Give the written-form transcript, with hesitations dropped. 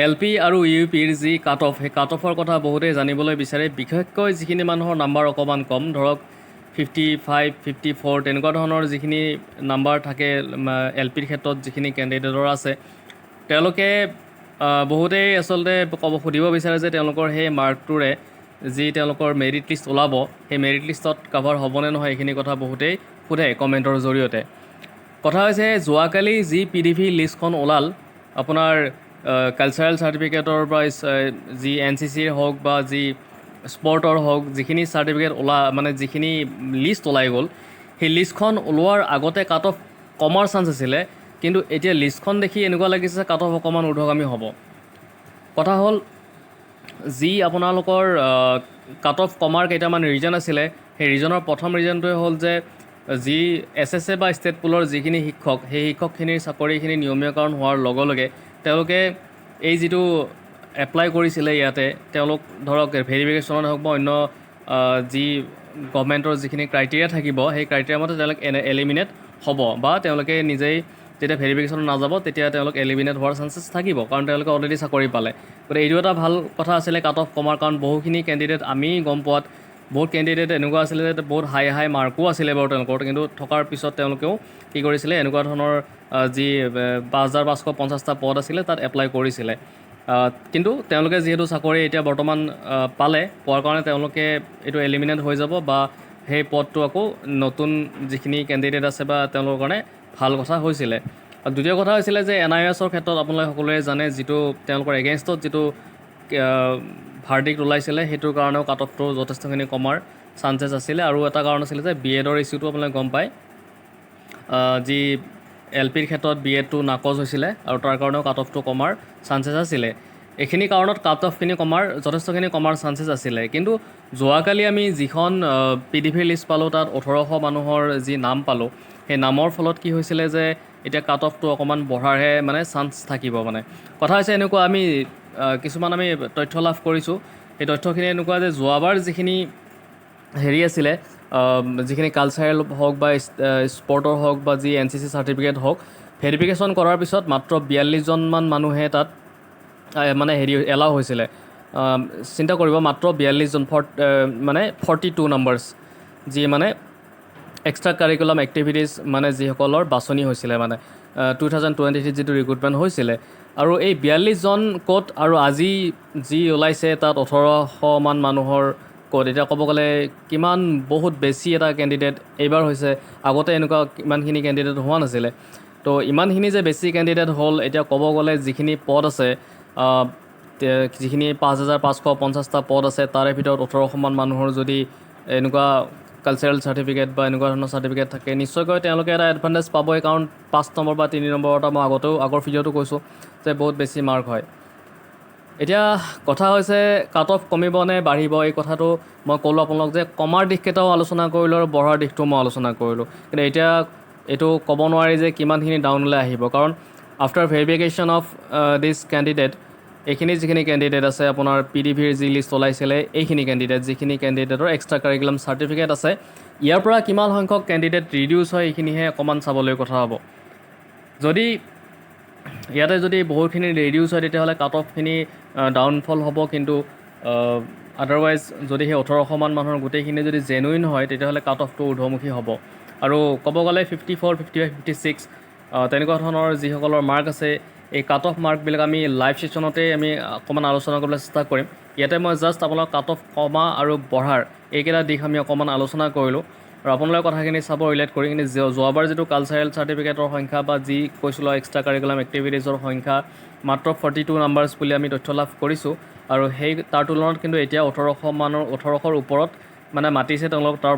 L P আৰু U পিৰ যি কাট অফ, সেই কাট অফৰ কথা বহুতেই জানিবলৈ বিচাৰে। বিশেষকৈ যিখিনি মানুহৰ নাম্বাৰ অকণমান কম, ধৰক 55, 54 তেনেকুৱা ধৰণৰ যিখিনি নাম্বাৰ থাকে, এল পিৰ ক্ষেত্ৰত যিখিনি কেণ্ডিডেটৰ আছে, তেওঁলোকে বহুতেই আচলতে ক'ব সুধিব বিচাৰে যে তেওঁলোকৰ সেই মাৰ্কটোৰে যি তেওঁলোকৰ মেৰিট লিষ্ট ওলাব, সেই মেৰিট লিষ্টত কাভাৰ হ'বনে নহয়। এইখিনি কথা বহুতেই সোধে কমেণ্টৰ জৰিয়তে। কথা হৈছে, যোৱাকালি যি পি ডি ভি লিষ্টখন ওলাল, আপোনাৰ কালচাৰেল চাৰ্টিফিকেটৰ পৰা যি এন চি চিৰ হওক বা যি স্পৰ্টৰ হওক, যিখিনি চাৰ্টিফিকেট মানে যিখিনি লিষ্ট ওলাই গ'ল, সেই লিষ্টখন ওলোৱাৰ আগতে কাট অফ কমাৰ চান্স আছিলে। কিন্তু এতিয়া লিষ্টখন দেখি এনেকুৱা লাগিছে, কাট অফ অকণমান ঊৰ্ধগামী হ'ব। কথা হ'ল, যি আপোনালোকৰ কাট অফ কমাৰ কেইটামান ৰিজন আছিলে, সেই ৰিজনৰ প্ৰথম ৰিজনটোৱে হ'ল যে যি এছ এছ এ বা ষ্টেট পুলৰ যিখিনি শিক্ষক, সেই শিক্ষকখিনিৰ চাকৰিখিনি নিয়মীয়াকৰণ হোৱাৰ লগে লগে তেওঁলোকে এই যিটো এপ্লাই কৰিছিলে ইয়াতে, তেওঁলোক ধৰক ভেৰিফিকেশ্যনত হওক বা অন্য যি গভমেণ্টৰ যিখিনি ক্ৰাইটেৰিয়া থাকিব, সেই ক্ৰাইটেৰিয়া মতে তেওঁলোক এলিমিনেট হ'ব বা তেওঁলোকে নিজেই যেতিয়া ভেৰিফিকেশ্যনত নাযাব, তেতিয়া তেওঁলোক এলিমিনেট হোৱাৰ চান্সেছ থাকিব, কাৰণ তেওঁলোকে অলৰেডি চাকৰি পালে। গতিকে এইটো এটা ভাল কথা আছিলে কাট অফ কমাৰ, কাৰণ বহুখিনি কেণ্ডিডেট, আমি গম পোৱাত বহুত কেণ্ডিডেট এনেকুৱা আছিলে যে বহুত হাই হাই মাৰ্কো আছিলে বাৰু তেওঁলোকৰ, কিন্তু থকাৰ পিছত তেওঁলোকেও কি কৰিছিলে, এনেকুৱা ধৰণৰ যি 5550টা পদ আছিলে, তাত এপ্লাই কৰিছিলে। কিন্তু তেওঁলোকে যিহেতু চাকৰি এতিয়া বৰ্তমান পালে, পোৱাৰ কাৰণে তেওঁলোকে এইটো এলিমিনেট হৈ যাব বা সেই পদটো আকৌ নতুন যিখিনি কেণ্ডিডেট আছে বা তেওঁলোকৰ কাৰণে ভাল কথা হৈছিলে। আৰু দ্বিতীয় কথা হৈছিলে যে এন আই এছৰ ক্ষেত্ৰত আপোনালোকে সকলোৱে জানে, যিটো তেওঁলোকৰ এগেইনষ্টত যিটো ভাৰ্ডিক্ট ওলাইছিলে, সেইটোৰ কাৰণেও কাট অফটো যথেষ্টখিনি কমাৰ চান্সেছ আছিলে। আৰু এটা কাৰণ আছিলে যে বি এডৰ ইছ্যুটো আপোনালোকে গম পায়, যি এল পিৰ ক্ষেত্ৰত বি এডটো নাকচ হৈছিলে আৰু তাৰ কাৰণেও কাট অফটো কমাৰ চান্সেছ আছিলে। এইখিনি কাৰণত কাট অফখিনি যথেষ্টখিনি কমাৰ চান্সেছ আছিলে। কিন্তু যোৱাকালি আমি যিখন পি ডি ভিৰ লিষ্ট পালোঁ, তাত 1800 মানুহৰ যি নাম পালোঁ, সেই নামৰ ফলত কি হৈছিলে যে এতিয়া কাট অফটো অকণমান বঢ়াৰহে মানে চান্স থাকিব। মানে কথা হৈছে এনেকুৱা, আমি কিছুমান আমি তথ্য লাভ কৰিছোঁ। সেই তথ্যখিনি এনেকুৱা যে যোৱাবাৰ যিখিনি হেৰি আছিলে, যিখিনি কালচাৰেল হওক বা স্পৰ্টৰ হওক বা যি এন চি চি চাৰ্টিফিকেট হওক, ভেৰিফিকেশ্যন কৰাৰ পিছত মাত্ৰ 42জনমান মানুহে তাত মানে হেৰি এলাউ হৈছিলে। চিন্তা কৰিব, মাত্ৰ 42জন, মানে 42 নাম্বাৰ্ছ, যি মানে এক্সট্ৰা কাৰিকুলাম এক্টিভিটিছ মানে যিসকলৰ বাছনি হৈছিলে, মানে 2023ত যিটো ৰিক্ৰুটমেণ্ট হৈছিলে। আৰু এই 42জন ক'ত আৰু আজি যি ওলাইছে তাত 1800মান মানুহৰ ক'ত? এতিয়া ক'ব গ'লে কিমান বহুত বেছি এটা কেণ্ডিডেট এইবাৰ হৈছে। আগতে এনেকুৱা ইমানখিনি কেণ্ডিডেট হোৱা নাছিলে। তো ইমানখিনি যে বেছি কেণ্ডিডেট হ'ল, এতিয়া ক'ব গ'লে যিখিনি পদ আছে, যিখিনি 5550টা পদ আছে, তাৰে ভিতৰত 1800মান মানুহৰ যদি এনেকুৱা কালচাৰেল চাৰ্টিফিকেট বা এনেকুৱা ধৰণৰ চাৰ্টিফিকেট থাকে, নিশ্চয়কৈ তেওঁলোকে এটা এডভান্টেজ পাবই। কাৰণ 5 নম্বৰ বা 3 নম্বৰ এটা, মই আগতেও আগৰ ভিডিঅ'টো কৈছোঁ যে বহুত বেছি মাৰ্ক হয়। এতিয়া কথা হৈছে, কাট অফ কমিব নে বাঢ়িব, এই কথাটো মই ক'লোঁ আপোনালোক যে কমাৰ দিশকেইটাও আলোচনা কৰিলোঁ আৰু বঢ়াৰ দিশটোও মই আলোচনা কৰিলোঁ। কিন্তু এতিয়া এইটো ক'ব নোৱাৰি যে কিমানখিনি ডাউনলৈ আহিব, কাৰণ after verification of this candidate, এইখিনি যিখিনি কেণ্ডিডেট আছে, আপোনাৰ পি ডি ভিৰ যি লিষ্ট ওলাইছিলে, এইখিনি কেণ্ডিডেট, যিখিনি কেণ্ডিডেটৰ এক্সট্ৰা কাৰিকুলাম চাৰ্টিফিকেট আছে, ইয়াৰ পৰা কিমান সংখ্যক কেণ্ডিডেট ৰিডিউচ হয়, এইখিনিহে অকণমান চাবলৈ কথা হ'ব। যদি ইয়াতে যদি বহুতখিনি ৰিডিউচ হয়, তেতিয়াহ'লে কাট অফখিনি ডাউনফল হ'ব। কিন্তু আদাৰৱাইজ যদি সেই 1800মান মানুহৰ গোটেইখিনি যদি জেনুইন হয়, তেতিয়াহ'লে কাট অফটো ঊৰ্ধমুখী হ'ব। আৰু ক'ব গ'লে 54, 55, 56 তেনেকুৱা ধৰণৰ যিসকলৰ মাৰ্ক আছে, এই কাট অফ মাৰ্কবিলাক আমি লাইভ ছেশ্যনতেই আমি অকণমান আলোচনা কৰিবলৈ চেষ্টা কৰিম। ইয়াতে মই জাষ্ট আপোনালোক কাট অফ কমা আৰু বঢ়াৰ এইকেইটা দিশ আমি অকণমান আলোচনা কৰিলোঁ আৰু আপোনালোকে কথাখিনি চাব ৰিলেট কৰি। কিন্তু যোৱাবাৰ যিটো কালচাৰেল চাৰ্টিফিকেটৰ সংখ্যা বা যি কৈছিলোঁ এক্সট্ৰা কাৰিকুলাম এক্টিভিটিছৰ সংখ্যা মাত্ৰ 42 নাম্বাৰ্ছ বুলি আমি তথ্য লাভ কৰিছোঁ আৰু সেই তাৰ তুলনাত কিন্তু এতিয়া 1800 মানৰ, 1800ৰ ওপৰত মানে মাতিছে তেওঁলোক তাৰ